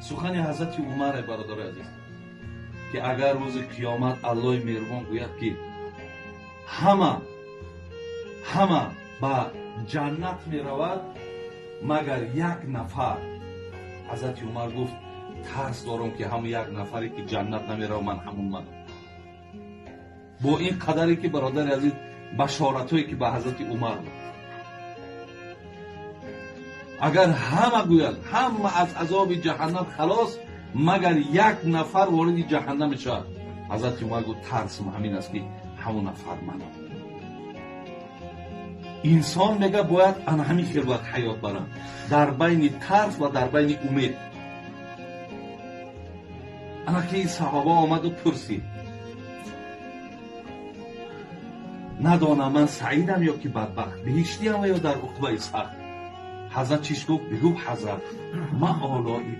Сухани ҳазрати Умар, бародари азиз, ки агар рӯзи қиёмат Аллоҳи меҳрубон гӯяд, ки ҳама ба ҷаннат меравад, магар як нафар, ҳазрати Умар гуфт: тарс дорам, ки ҳамун як нафаре ки ҷаннат намеравад, ман ҳамун манам. Бо ин қадаре ки, бародари азиз, башоратҳое ки ба ҳазрати Умар буд, агар ҳама гӯяд, ҳама аз азоби ҷаҳаннам халос, магар як нафар вориди ҷаҳаннам мешавад, ҳазрати Умар гуфт: тарсам ҳамин аст, ки ҳамун нафар манам. Инсон, мега, бояд ана ҳамин хел бояд ҳаёт барад, дар байни тарс ва дар байни умед. Ана ки ин саҳоба омаду пурсид: надонам ман саидам ё ки бадбахт, биҳиштиам ва ё дар уқбаи сахт. Ҳазрат чиш гуфт? Бигуфт ҳазрат: ма олои